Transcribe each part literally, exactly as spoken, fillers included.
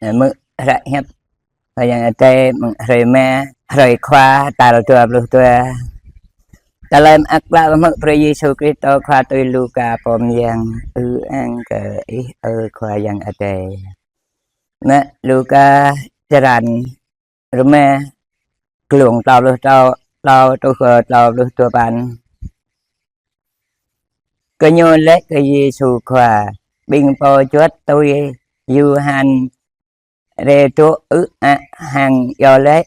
Hmư̆ hră hiăp Khua Yang Adai mơ̆ng hrơi Rơma, hrơi Khua tal dua pluh dua. Tơlơi mơak klă mơ̆ng Khua Yêsu Krist Khua tui Luka pô mơyang. Ư-ang kơ Ih, ơ Khua Yang Adai. Mơ̆ng Luka črăn Rơma, glông klâo pluh klâo, klâo truh kơ klâo pluh dua păn. Gơñu laĭ kơ Yêsu Khua: Ƀing pô juăt tui Yôhan rai dŏ ư̆ ă hăng iâu laĭ: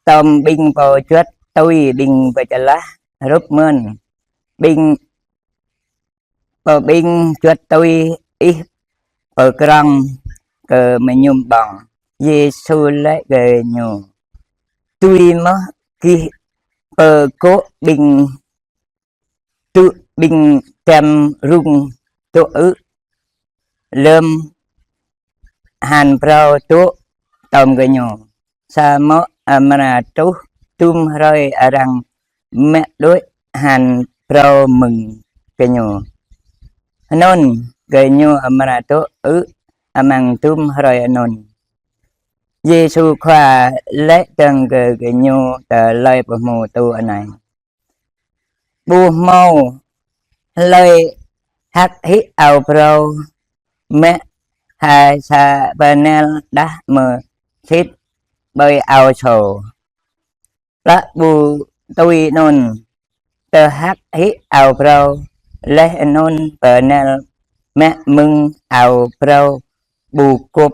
Tơm ƀing pô juăt tui ƀing pơčơlah hrup mơ̆n. Ƀing pơ ƀing juăt tui Ih pơkrong kơ mơñum ƀơ̆ng. Yêsu laĭ kơ gơñu: Tui mơ̆ gih pơgŏ ƀing tŭ ƀing tăm rŭng dŏ ư̆? Lơm hăn phrâo dŏ tơm gơñu, samơ̆ amra truh dŭm hrơi arăng mă đuaĭ hăn phrâo mơ̆ng gơñu. Anŭn gơñu amra dŏ ư̆ amăng dŭm hrơi anŭn? Yêsu Khua laĭ dơ̆ng kơ gơñu tơlơi pơhmutu anai: Ƀu hmâo hlơi hak hĭ ao phrâo, mă ha sa bơnal đah mơsĭt ƀơi ao sô. Plă ƀu tui anŭn, tơhak hĭ ao phrâo, laih anŭn bơnal mă mơ̆ng ao phrâo ƀu gŏp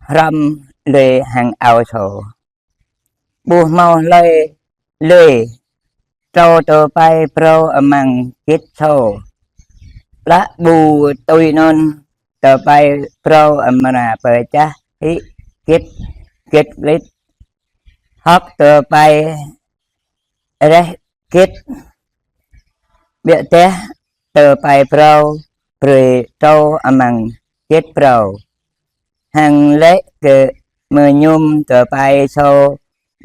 hrŏm lui hăng ao sô. Ƀu hmâo hlơi lui truh tơpai phrâo amăng gĭt sô. Plă ƀu tui anŭn, tơpai phrâo amra pơčah hĭ gĭt, gĭt glĭt, hŏk tơpai rĕh gĭt. Biă dah tơpai phrâo brơi truh amăng gĭt phrâo, hăng laĭ kơ mơñum tơpai sô: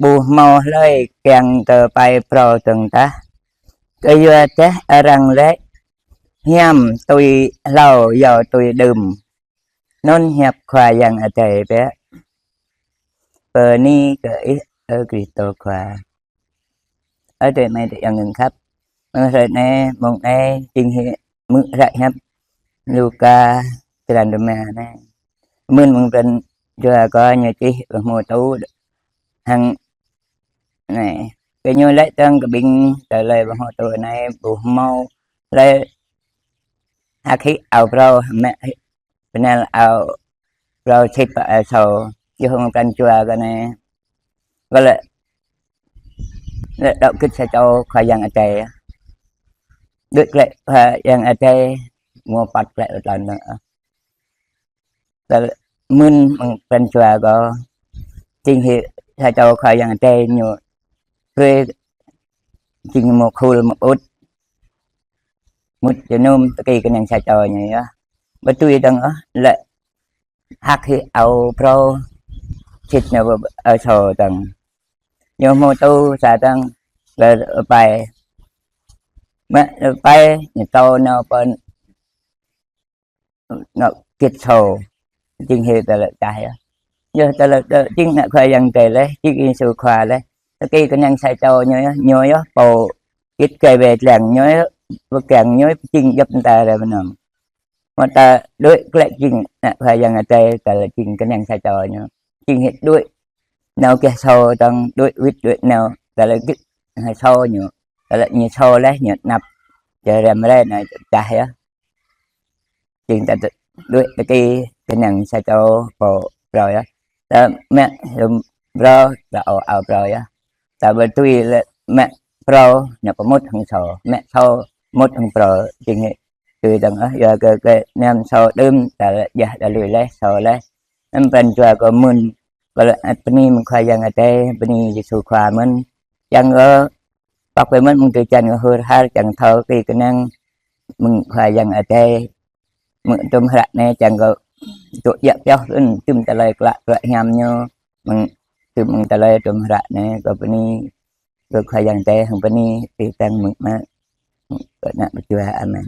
Ƀu hmâo hlơi kiăng tơpai phrâo dơ̆ng tah, kơyua dah arăng laĭ: Hiam tui hlâo, iâu tui đưm. Anŭn hiăp Khua Yang Adai biă. Bơni kơ Ih, ơ Krist Khua. Ơ adơi amai ayŏng kiăng khăp, mơ̆ng hrơi anai, mông anai, jing hĭ hmư̆ hră hiăp Luka črăn rơma anai. Mơ̆n mơ̆ng pran jua kâo ñu čih pơhmutu hăng anai. Gơñu laĭ dơ̆ng kơ ƀing tơlơi pơhmutu anai: Ƀu hmâo hlơi hak hĭ ao phrâo, mă hĭ bơnal ao phrâo sĭt pơ ao sô. Yua hăng pran jua kâo anai, kâo laĭ, laĭ đŏk gĭt sa čô Khua Yang Adai. Đuaĭ glaĭ Khua Yang Adai, mơ̆ păt glaĭ tơlơi anŭn. Tơl mơ̆n mơ̆ng pran jua kâo, jing hĭ sa čô Khua Yang Adai ñu brơi, jing mơ̆ khul mơ̆ ŭt, mŭt jơnum tơki kơnang sa čô ñu yơh. Ƀu tui dơ̆ng ôh, laĭ hak hĭ ao phrâo sĭt nao pơ ao sô dơ̆ng. Ñu hmutu sa dơ̆ng, laĭ tơpai. Mă tơpai, ñu tŏ nao pơ anŏ gĭt sô, jing hĭ tơlơi čah yơh. Yơh tơlơi, tơlơi jing ană Khua Yang Adai laih, jing Yêsu Khua laih. Tơki kơnang sa čô ñu yơh, ñu yơh pô gĭt gai wai lăng, ñu yơh pơgang, ñu yơh pơjing djŏp mơta rai mơnơ̆ng. Mơ̆ ta đuaĭ glaĭ jing ană Khua Yang Adai, tơlơi jing kơnang sa čô ñu. Jing hĭ đuaĭ nao gah sô dơ̆ng, đuaĭ wĭt đuaĭ nao, tơlơi gĭt hăng sô ñu. Tơlơi ñu sô laih ñu anăp, čơrăm rai nao čah yơh. Jing ta đuaĭ tơki kơnang sa čô pô phrâo yơh. Ta mă hlŭn phrâo, ta ao ao phrâo yơh. Ta ƀu tui laĭ mă phrâo nao pơmŭt hăng sô, mă sô mŭt hăng phrâo, jing hĭ tui dơ̆ng ôh, yua kơ kơnang sô đưm, ta laĭ jah đa lui laih, sô laih. Anŭn pran jua kâo mơ̆n, kâo laĭ bơni mơ̆ng Khua Yang Adai, bơni Yêsu Khua mơ̆n. Čang kơ pŏk ƀơi mơ̆n mơ̆ng tơčan kơ hur har, čang thâo tơki kơnang mơ̆ng Khua Yang Adai. Mơ̆ng tŭm hră anai čang kơ tŭ djă pioh lun tŭm tơlơi klă klă hiam ñu, mơ̆ng tŭm mơ̆ng tơlơi tŭm hră anai. Kâo bơni kơ Khua Yang Adai hăng bơni tih tang mơ̆ng mă kơ ană pơjua. Amen.